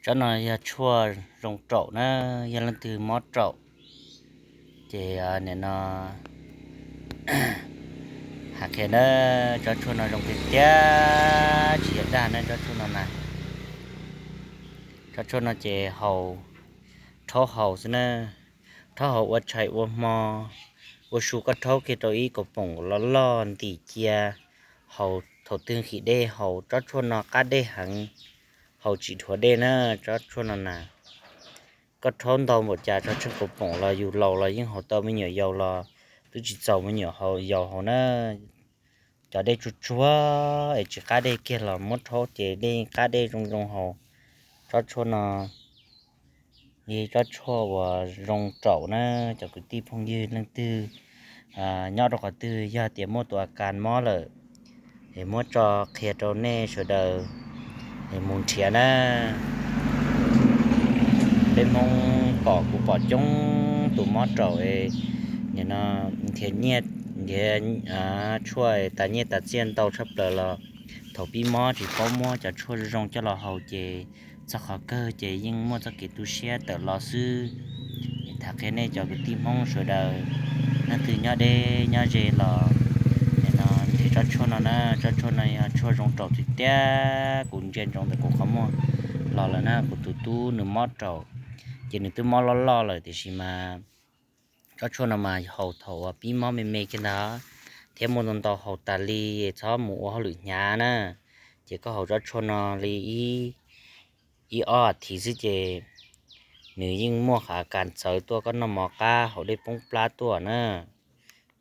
Tsob no yog tshuaj zoo raum na, yog leej twg mob raum ces nim no hais qhia na, tsob tshuaj no zoo tiag tiag, tsis yog dag na tsob tshuaj no na. Tsob tshuaj no ces haus, rhaub haus xwb na, rhaub haus ua tshais ua hmo, ua su koj rhaub kiag rau ib kaus poom loj loj ntim cia, haus thaum twg nqhis dej haus, tsob tshuaj no qab dej heev, haus tsis dhuav dej na, tsob tshuaj no na. Koj rhaub ntau npaum cas tso tsheej kaus poom los yus laus los yeej haus tau, me nyuam yaus los twb tsis txaus me nyuam yaus haus na. Cov dej tsuag tsuag es tsis qab dej kiag los muab rhaub ces dej qab dej zoo zoo haus. Tsob tshuaj no li tsob tshuaj uas zoo raum na, cov kwv tij phooj ywg leej twg nyob rau qhov twg yog tias muaj tus a kas mob lawm es muab tso qhia rau nej sawv daws es mus nrhiav na. Peb Hmoob pom, kuv pom coob tus mob raum es nim no nrhiav nyiaj, nrhiav tshuaj tas nyiaj tas txiaj ntau tshaj plaws los thaum pib mob tsis paub muab cov tshuaj zoo coj los haus ces txog qhov kawg ces yeej muaj txoj kev tu siab tawm los xwb. Tham qhia nej cov kwv tij Hmoob sawv daws, leej twg nyob deb nyob ze los nim no nrhiav tsob tshuaj no na, tsob tshuaj no yog tshuaj zoo raum tiag tiag, kuv ntsia ntsoov ntawm kuv qhov muag los lawm na, kuv tus tub nws mob raum ces nws twb mob loj loj lawm tiam sis mas tsob tshuaj no mas haus thaum uas pib mob me me kiag ntag, thiab muaj ntau ntau haus tas li, txhob mus ua hauj lwm hnyav na. Ces koj haus tsob tshuaj no li ib ob a thiv xwb ces nws yeej muaj qhov a kas txawv tuaj, koj noj mov qab haus dej poob plab tuaj na.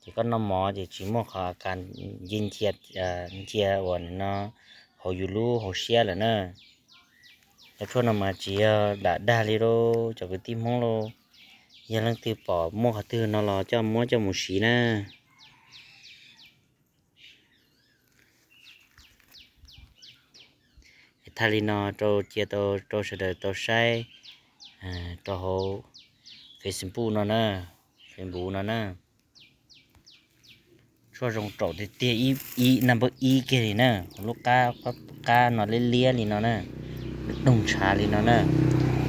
Ces koj noj mov ces tsis muaj qhov a kas ncia, ncia uas nim no hauv yus lub hauv siab lawm na. Cov tshuaj no mas tsis yog dam dag li lauj cov kwv tij Hmoob lauj. Yog leej twg pom muaj qhov twg no los coj muab coj mus siv na. Thaij li no rau cia rau sawv daws tau saib rau hauv Facebook no na, Facebook no na. Tshuaj zoo raum tiag tiag, ib naj npawb ib kiag li na, lub qab, qab no liab liab li no na, doog ntshav li no na.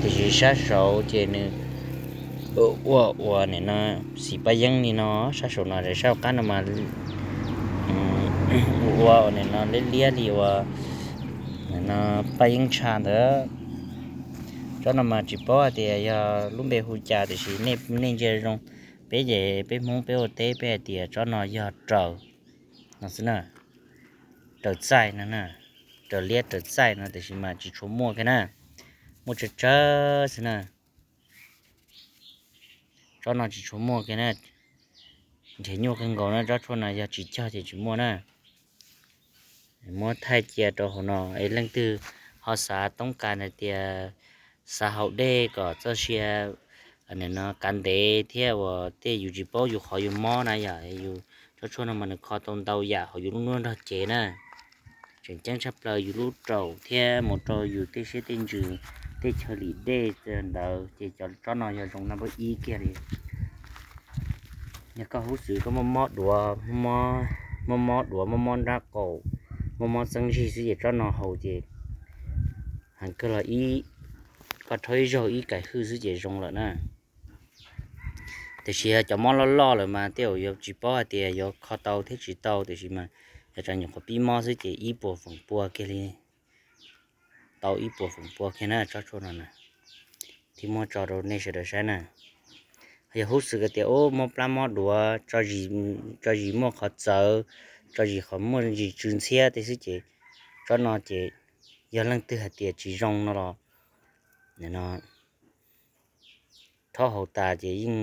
Tiam sis sab saud ces nws ua ua nim no xim paj yeeb li no, sab saum no, sab hauv qab no mas ua ua nim no liab liab li uas nim no paj yeeb ntsha ntawd. Tsob no mas tsis paub hais tias yog lub npe hu cas tiam sis nej ntsia zoo, peb ces peb Hmoob peb ua teb peb hais tias tsob no yog raws no xwb na, raws txaij no, raws liab raws txaij no tiam sis mas tsis tshua muaj kiag na, muaj tsawg tsawg xwb na. Tsob no tsis tshua muaj kiag na, nrhiav nyuaj kawg nkaus na, tsob tshuaj no yog tsis cog ces tsis muaj na. Muab thaij cia rau hauv no es leej twg ho xav toob kas hais tias xav haus dej kom txoj sia nim no kav ntev thiab uas tej yus tsis paub yus qhov yus mob na yom, yus tsob tshuaj no mas nws kho tau ntau yam hauv yus lub hnub nrog cev na. Tseem ceeb tshaj plaws yus lub raum thiab mus rau yus tej siab tej ntsws, tej chaw lim dej ntawd ces cov tsob no yog zoo naj npawb ib kiag li. Yog koj hub xwm koj muaj mob duav, muaj mob duav, muaj mob nrab qaum, muaj mob txeeb zig xwb ces tsob no haus ces heev kawg los ib, koj rhaub ib zaug ib kaim hwj xwb ces zoo lawm na. Tiam sis yog cov mob loj loj lawm mas tej zaum yuav tsis paub hais tias yuav kho tau thiab tsis tau, tiam sis mas yog tseem nyuam qhuav pib mob xwb ces ib puas feem pua kiag li, tau ib puas feem pua kiag na tsob tshuaj no na. Thiab muab tso rau nej sawv daws saib na. Yog hub xwm tias ub mob plab mob duav, tso zis muaj qhov txawv, tso zis qhov muaj zis tsw ntxhiab tej xwb ces tsob no ces yog leej twg hais tias tsis zoo no los no rhaub haus tas ces yeej